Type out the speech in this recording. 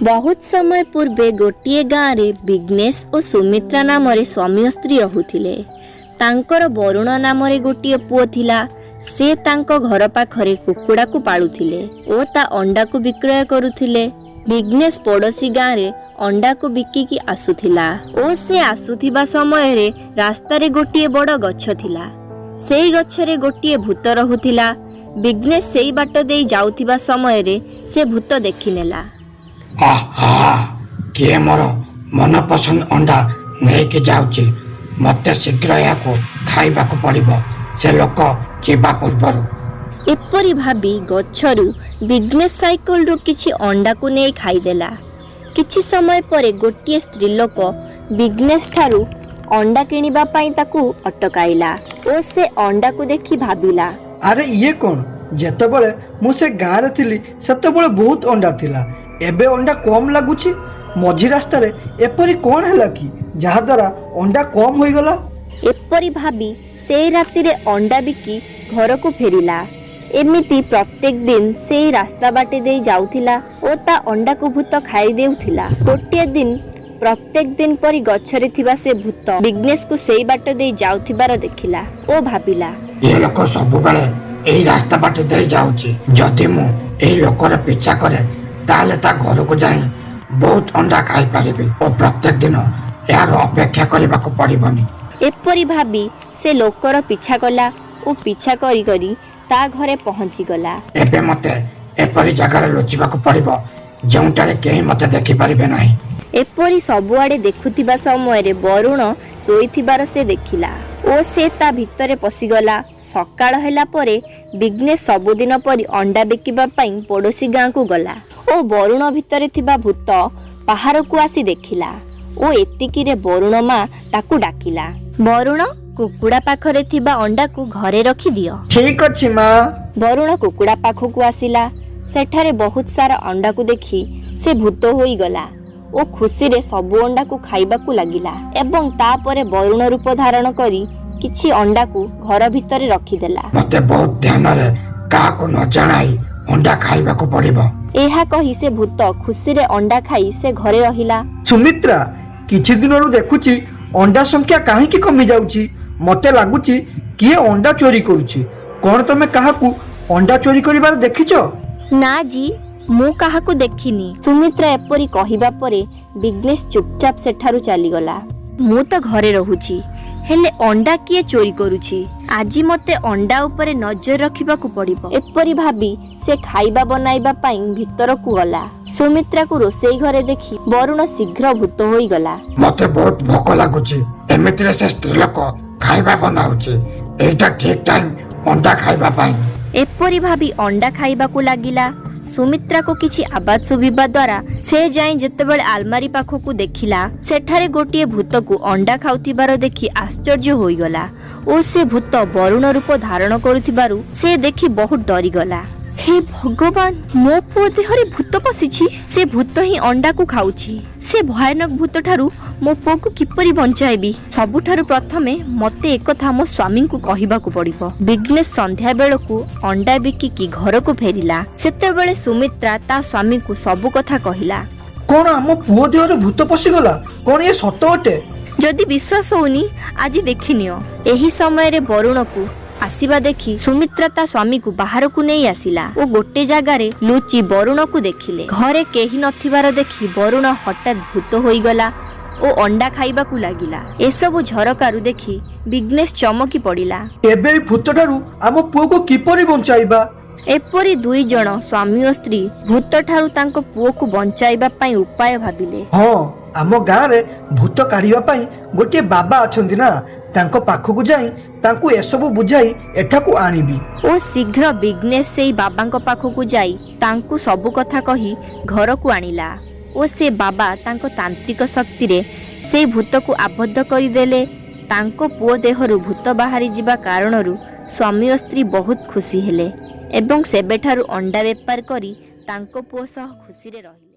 ବହୁତ ସମୟ ପୂର୍ବେ ଗୋଟିଏ ଗାଁରେ ବିଘ୍ନେଶ ଓ ସୁମିତ୍ରା ନାମରେ ସ୍ୱାମୀ ଓ ସ୍ତ୍ରୀ ରହୁଥିଲେ। ତାଙ୍କର ବରୁଣ ନାମରେ ଗୋଟିଏ ପୁଅ ଥିଲା। ସେ ତାଙ୍କ ଘର ପାଖରେ କୁକୁଡ଼ାକୁ ପାଳୁଥିଲେ ଓ ତା ଅଣ୍ଡାକୁ ବିକ୍ରୟ କରୁଥିଲେ। ବିଘ୍ନେଶ ପଡ଼ୋଶୀ ଗାଁରେ ଅଣ୍ଡାକୁ ବିକିକି ଆସୁଥିଲା ଓ ସେ ଆସୁଥିବା ସମୟରେ ରାସ୍ତାରେ ଗୋଟିଏ ବଡ଼ ଗଛ ଥିଲା। ସେଇ ଗଛରେ ଗୋଟିଏ ଭୂତ ରହୁଥିଲା। ବିଘ୍ନେଶ ସେଇ ବାଟ ଦେଇ ଯାଉଥିବା ସମୟରେ ସେ ଭୂତ ଦେଖିନେଲା। ଆହା, କିଏ ମୋର ମନପସନ୍ଦ ଅଣ୍ଡା ନେଇକି ଯାଉଛି? ମୋତେ ଶୀଘ୍ର ଏହାକୁ ଖାଇବାକୁ ପଡ଼ିବ, ସେ ଲୋକ ଯିବା ପୂର୍ବରୁ। ଏପରି ଭାବି ଗଛରୁ ବିଘ୍ନେଶ ସାଇକେଲରୁ କିଛି ଅଣ୍ଡାକୁ ନେଇ ଖାଇଦେଲା। କିଛି ସମୟ ପରେ ଗୋଟିଏ ସ୍ତ୍ରୀଲୋକ ବିଘ୍ନେଶ ଠାରୁ ଅଣ୍ଡା କିଣିବା ପାଇଁ ତାକୁ ଅଟକାଇଲା ଓ ସେ ଅଣ୍ଡାକୁ ଦେଖି ଭାବିଲା, ଆରେ, ଇଏ କ'ଣ? ଯେତେବେଳେ ମୁଁ ସେ ଗାଁରେ ଥିଲି, ସେତେବେଳେ ବହୁତ ଅଣ୍ଡା ଥିଲା। ଏବେ ଅଣ୍ଡା କମ୍ ଲାଗୁଛି। ମଝି ରାସ୍ତାରେ ଏପରି କ'ଣ ହେଲା କି, ଯାହାଦ୍ୱାରା ଅଣ୍ଡା କମ୍ ହୋଇଗଲା? ଏପରି ଭାବି ସେଇ ରାତିରେ ଅଣ୍ଡା ବିକି ଘରକୁ ଫେରିଲା। ଏମିତି ପ୍ରତ୍ୟେକ ଦିନ ସେଇ ରାସ୍ତା ବାଟେ ଦେଇ ଯାଉଥିଲା ଓ ତା ଅଣ୍ଡାକୁ ଭୂତ ଖାଇ ଦେଉଥିଲା। ଗୋଟିଏ ଦିନ ପ୍ରତ୍ୟେକ ଦିନ ପରି ଗଛରେ ଥିବା ସେ ଭୂତ ବିଘ୍ନେଶକୁ ସେଇ ବାଟ ଦେଇ ଯାଉଥିବାର ଦେଖିଲା ଓ ଭାବିଲା, ଏ ଲୋକ ସବୁବେଳେ ଏଇ ରାସ୍ତା ବାଟେ ଦେଇ ଯାଉଛି। ଯଦି ମୁଁ ଏଇ ଲୋକର ପିଛା କରେ, ତାହେଲେ ତା ଘରକୁ ଯାଇ ବହୁତ ଅଣ୍ଡା ଖାଇପାରିବି ଓ ପ୍ରତ୍ୟେକ ଦିନ ଏହାର ଅପେକ୍ଷା କରିବାକୁ ପଡ଼ିବନି। ଏପରି ଭାବି ସେ ଲୋକର ପିଛା କଲା ଓ ପିଛା କରି କରି ତା ଘରେ ପହଞ୍ଚିଗଲା। ଏବେ ମୋତେ ଏପରି ଜାଗାରେ ଲୁଚିବାକୁ ପଡ଼ିବ, ଯେଉଁଠାରେ କେହି ମୋତେ ଦେଖିପାରିବେ ନାହିଁ। ଏପରି ସବୁଆଡ଼େ ଦେଖୁଥିବା ସମୟରେ ବରୁଣ ଶୋଇଥିବାର ସେ ଦେଖିଲା ଓ ସେ ତା ଭିତରେ ପଶିଗଲା। ସକାଳ ହେଲା ପରେ ବିଘ୍ନେଶ ସବୁଦିନ ପରି ଅଣ୍ଡା ବିକିବା ପାଇଁ ପଡ଼ୋଶୀ ଗାଁକୁ ଗଲା ଓ ବରୁଣ ଭିତରେ ଥିବା ଭୂତ ବାହାରକୁ ଆସି ଦେଖିଲା ଓ ଏତିକିରେ ବରୁଣ ମା ତାକୁ ଡାକିଲା, "ବରୁଣ, କୁକୁଡ଼ା ପାଖରେ ଥିବା ଅଣ୍ଡାକୁ ଘରେ ରଖିଦିଅ।" ଠିକ ଅଛି ମା। ବରୁଣ କୁକୁଡ଼ା ପାଖକୁ ଆସିଲା। ସେଠାରେ ବହୁତ ସାରା ଅଣ୍ଡାକୁ ଦେଖି ସେ ଭୂତ ହୋଇଗଲା ଓ ଖୁସିରେ ସବୁ ଅଣ୍ଡାକୁ ଖାଇବାକୁ ଲାଗିଲା ଏବଂ ତାପରେ ବରୁଣ ରୂପ ଧାରଣ କରି କିଛି ଅଣ୍ଡାକୁ ଘର ଭିତରେ ରଖିଦେଲା। ମୋତେ ବହୁତ ଧ୍ୟାନରେ କାହାକୁ ନ ଜଣାଇ ଅଣ୍ଡା ଖାଇବାକୁ ପଡ଼ିବ। ଏହା କହି ସେ ଭୂତ ଖୁସିରେ ଅଣ୍ଡା ଖାଇ ସେ ଘରେ ରହିଲା। ସୁମିତ୍ରା, କିଛି ଦିନରୁ ଦେଖୁଛି ଅଣ୍ଡା ସଂଖ୍ୟା କାହିଁକି କମି ଯାଉଛି। ମତେ ଲାଗୁଛି କିଏ ଅଣ୍ଡା ଚୋରି କରୁଛି। କ'ଣ ତମେ କାହାକୁ ଅଣ୍ଡା ଚୋରି କରିବାର ଦେଖିଛ? ନା ଜି, ମୁଁ କାହାକୁ ଦେଖିନି। ସୁମିତ୍ରା ଏପରି କହିବା ପରେ ବିଘ୍ନେଶ ଚୁପଚାପ ସେଠାରୁ ଚାଲିଗଲା। ମୁଁ ତ ଘରେ ରହୁଛି, ହେଲେ ଅଣ୍ଡା କିଏ ଚୋରି କରୁଛି? ଆଜି ମୋତେ ଅଣ୍ଡା ଉପରେ ନଜର ରଖିବାକୁ ପଡ଼ିବ। ଏପରି ଭାବି ସେ ଖାଇବା ବନାଇବା ପାଇଁ ଭିତରକୁ ଗଲା। ସୁମିତ୍ରାକୁ ରୋଷେଇ ଘରେ ଦେଖି ବରୁଣ ଶୀଘ୍ର ଭୂତ ହୋଇଗଲା। ମତେ ବହୁତ ଭୋକ ଲାଗୁଛି। ଏମିତିରେ ସେ ସ୍ତ୍ରୀ ଲୋକ ଖାଇବା ବନାଉଛି। ଏଇଟା ଠିକ ଟାଇମ ଅଣ୍ଡା ଖାଇବା ପାଇଁ। ଏପରି ଭାବି ଅଣ୍ଡା ଖାଇବାକୁ ଲାଗିଲା। ସୁମିତ୍ରାକୁ କିଛି ଆବାଜ ଶୁଭିବା ଦ୍ୱାରା ସେ ଯାଇ ଯେତେବେଳେ ଆଲମାରି ପାଖକୁ ଦେଖିଲା, ସେଠାରେ ଗୋଟିଏ ଭୂତକୁ ଅଣ୍ଡା ଖାଉଥିବାର ଦେଖି ଆଶ୍ଚର୍ଯ୍ୟ ହୋଇଗଲା ଓ ସେ ଭୂତ ବରୁଣ ରୂପ ଧାରଣ କରୁଥିବାରୁ ସେ ଦେଖି ବହୁତ ଡରିଗଲା। ହେ ଭଗବାନ, ମୋ ପୁଅ ଦେହରେ ଭୂତ ପଶିଛି। ସେ ଭୂତ ହିଁ ଅଣ୍ଡାକୁ ଖାଉଛି। ସେ ଭୟାନକ ଭୂତ ଠାରୁ ମୋ ପୁଅକୁ କିପରି ବଞ୍ଚାଇବି? ସବୁଠାରୁ ପ୍ରଥମେ ମତେ ଏକଥା ମୋ ସ୍ୱାମୀଙ୍କୁ କହିବାକୁ ପଡ଼ିବ। ବିଘ୍ନେଶ ସନ୍ଧ୍ୟା ବେଳକୁ ଅଣ୍ଡା ବିକିକି ଘରକୁ ଫେରିଲା। ସେତେବେଳେ ସୁମିତ୍ରା ତା ସ୍ୱାମୀଙ୍କୁ ସବୁ କଥା କହିଲା। କ'ଣ, ଆମ ପୁଅ ଦେହରେ ଭୂତ ପଶିଗଲା? କ'ଣ ଇଏ ସତ ଅଟେ? ଯଦି ବିଶ୍ୱାସ ହଉନି, ଆଜି ଦେଖିନିଅ। ଏହି ସମୟରେ ବରୁଣକୁ ଆସିବା ଦେଖି ସୁମିତ୍ରା ତା ସ୍ୱାମୀକୁ ବାହାରକୁ ନେଇ ଆସିଲା ଓ ଗୋଟେ ଜାଗାରେ ଲୁଚି ବରୁଣକୁ ଦେଖିଲେ। ଘରେ କେହି ନଥିବାର ଦେଖି ବରୁଣ ହଠାତ୍ ଭୂତ ହୋଇଗଲା ଓ ଅଣ୍ଡା ଖାଇବାକୁ ଲାଗିଲା। ଏସବୁ ଝରକାରୁ ଦେଖି ବିଘ୍ନେଶ ଚମକି ପଡ଼ିଲା। ଏବେ ଏଇ ଭୂତଠାରୁ ଆମ ପୁଅକୁ କିପରି ବଞ୍ଚାଇବା? ଏପରି ଦୁଇ ଜଣ ସ୍ୱାମୀ ଓ ସ୍ତ୍ରୀ ଭୂତଠାରୁ ତାଙ୍କ ପୁଅକୁ ବଞ୍ଚାଇବା ପାଇଁ ଉପାୟ ଭାବିଲେ। ହଁ, ଆମ ଗାଁରେ ଭୂତ କାଢିବା ପାଇଁ ଗୋଟିଏ ବାବା ଅଛନ୍ତି ନା, ତାଙ୍କ ପାଖକୁ ଯାଇ ତାଙ୍କୁ ଏସବୁ ବୁଝାଇ ଏଠାକୁ ଆଣିବି। ଓ ଶୀଘ୍ର ବିଘ୍ନେଶ ସେଇ ବାବାଙ୍କ ପାଖକୁ ଯାଇ ତାଙ୍କୁ ସବୁ କଥା କହି ଘରକୁ ଆଣିଲା ଓ ସେ ବାବା ତାଙ୍କ ତାନ୍ତ୍ରିକ ଶକ୍ତିରେ ସେଇ ଭୂତକୁ ଆବଦ୍ଧ କରିଦେଲେ। ତାଙ୍କ ପୁଅ ଦେହରୁ ଭୂତ ବାହାରି ଯିବା କାରଣରୁ ସ୍ୱାମୀ ଓ ସ୍ତ୍ରୀ ବହୁତ ଖୁସି ହେଲେ ଏବଂ ସେବେଠାରୁ ଅଣ୍ଡା ବେପାର କରି ତାଙ୍କ ପୁଅ ସହ ଖୁସିରେ ରହିଲେ।